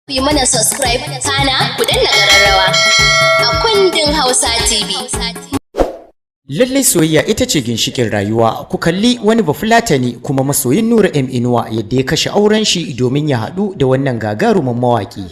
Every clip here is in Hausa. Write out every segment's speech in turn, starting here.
Ku yi mana subscribe, kana ku danna ƙararrawa a Kundin Hausa TV. Lallai soyayya ita ce ginshikin rayuwa. Ku kalli wani Bafulatani kuma masoyin Nura M Inuwa, yadda ya kashe auren shi domin ya haɗu da wannan gagarumin mawaƙi.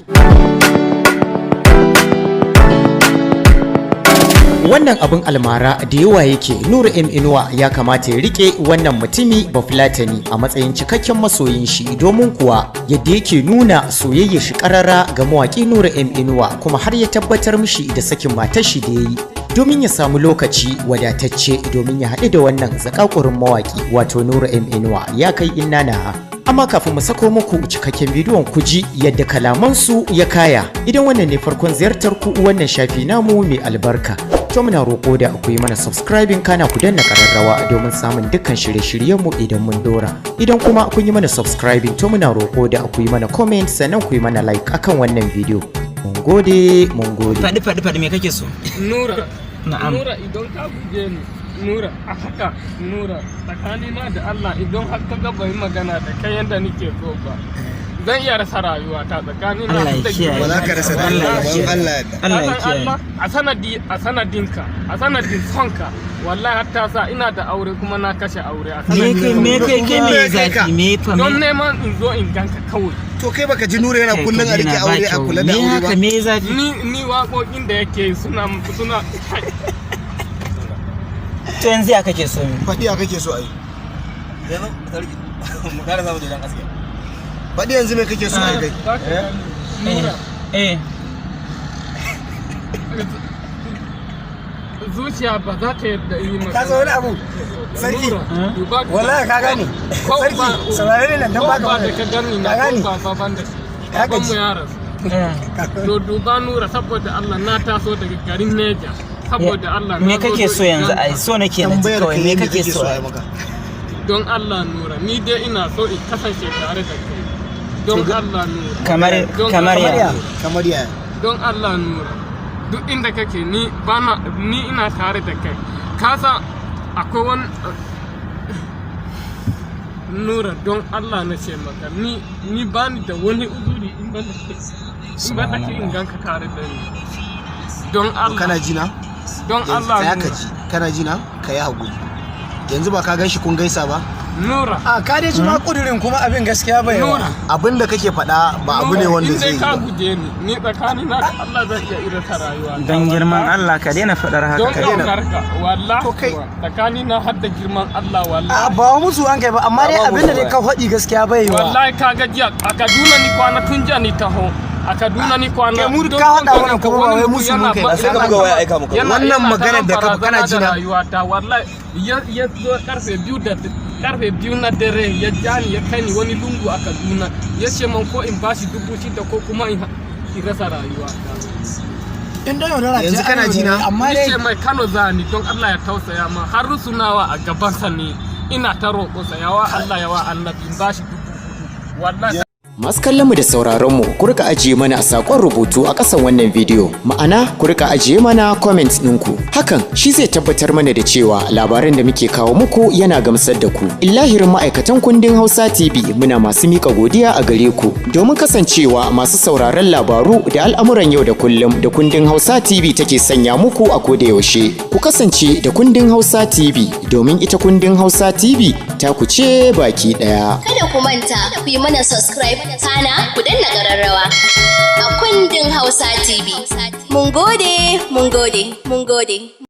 Wannan abin almara da yawa yake. Nura M Inuwa ya kamata ya rike wannan mutumi Bafulatani a matsayin cikakken masoyin shi, domin kuwa yadda yake nuna soyayya shi karara ga mawaƙi Nura M Inuwa, kuma har ya tabbatar mishi da sakin matar shi da yayi domin ya samu lokaci wadatacce domin ya haɗu da wannan zakakurin mawaƙi, wato Nura M Inuwa, ya kai inna na. Amma kafin mu sako muku cikakken bidiyon, ku ji yadda kalamansu ya kaya. Idan wannan ne farkon ziyartar ku wannan shafi namu mai albarka, to muna roƙo da ku yi mana subscribing, kana ku danna ƙararrawa domin samun dukkan shirye-shiryenmu idan mun dora. Idan kuma kun yi mana subscribing, to muna roƙo da ku yi mana comment, sannan ku yi mana like akan wannan bidiyo. Mun gode, mun gode. Faɗi, faɗi, faɗi, me kake so? Nura, Na'am. Nura, idan ka guje ni, Nura, a haka, Nura, tsakanina da Allah, idan har ka ga bai magana da kai yadda nike so ba, zan iya rasa rayuwata tsakanina Allah ya da kiyaye. Ba za ka rasa Allah ya rayuwa ba in kiyaye. Allah ya yarda. Allah ya Ka san kiyaye. Allah, a sanadinka, a sanadin sonka, wallahi har ta sa ina da aure kuma na kashe aure a Me kai sanadin me kai kai me Me kai ka? zafi me fa don me neman in zo in ganka kawai. To kai baka ji Nura yana Kai, kullun ka a rike daina, ba aure, a kyau. kula da Me aure haka ba? me zafi? Ni waƙoƙin da yake yi suna To yanzu ya kake so mi? Faɗi ya kake so ai. Yanzu sarki mu kara samu daidan aski. Faɗi yanzu me kake so ai kai. Za ka gani, Nura. Eh. Zuciya ba za ta yadda yi maka. Ka san wani abu, sarki? Duba ka- Wallahi ka gane. Ko Sarki, saurare ni nan dan ko baka ba da wani. ka gani na Ka gane? ko ba ban da shi. Ka Baban mu gaji. ya rasu. Eh. To duba Nura, saboda Allah na taso daga garin Neja. Saboda Allah Me na zo kake so in yanzu ganka. ai? So nake na ji Tambayar kawai ka me me kake so so ai? ai maka. Don Allah Nura, ni dai ina so in kasance tare da kai. Don Allah Nura. Kamar Don kamar Allah. ya. Kamar ya. Don Allah Nura. Duk inda kake, ni bana, ni ina tare da kai. Ka san akwai wani Nura, don Allah na ce maka, ni bani da wani uzuri in ban da ke in ganka tare da ni. Don Allah. Kana ji na? Don Allah Tsaya ka Nura. ji. Kana ji na? Ka yi haƙuri. Yanzu ba ka gan shi kun gaisa ba? Nura. A ka dai ji ma kudirin kuma abin gaskiya bai wa. Nura. Abin da kake faɗa ba abu ne wanda In zai dai yi ka ba. guje ni, ni tsakanina da Allah zan iya irin rayuwa. Don girman Allah ka daina faɗar haka, Don ka daina. ƙaunarka, wallahi To kai- kuwa, tsakanina har da girman Allah, A wallahi. ba wa musu an kai ba, amma dai Ba abin da musu dai ka faɗi gaskiya bai wa. Wallahi ka ga jiya a Kaduna ni kwana, tun jiya ni taho. A Kaduna ni kwana. Kai, mu Don ka haɗa son mana ganin ka, kuma ba wani wai mutum musu yana mun kai. yana Sai ka buga waya aika muka. Wannan yana maganar da ka- kana barazana ji da na? rayuwata, wallahi ya zo 2:30 na dare, ya ja ni ya kai ni wani lungu a Kaduna, ya ce man ko in bashi 6,000 ko kuma in rasa rayuwata. In don yaudara ce, Yanzu an kana ji na? yaudare, amma Ni dai ce mai Kano zani, don Allah ya tausaya ma, har rusunawa a gabansa ne ina ta roƙonsa, yawa Allah, yawa annabi, in bashi 4,000, wallahi. Masu kallon mu da sauraron mu, ku rika ajiye mana sakon rubutu a ƙasan wannan bidiyo. Ma'ana, ku rika ajiye mana comment ɗinku. Hakan shi zai tabbatar mana da cewa labaran da muke kawo muku yana gamsar da ku. Illahirin ma'aikatan Kundin Hausa TV muna masu miƙa godiya a gare ku domin kasancewa masu sauraron labaru da al'amuran yau da kullum da Kundin Hausa TV take sanya muku a koda yaushe. Ku kasance da Kundin Hausa TV, domin ita Kundin Hausa TV ta ku ce baki ɗaya. Kada ku manta, ku yi mana subscribe, kana ku danna ƙararrawa a Kundin Hausa TV. Mun gode, mun gode, mun gode.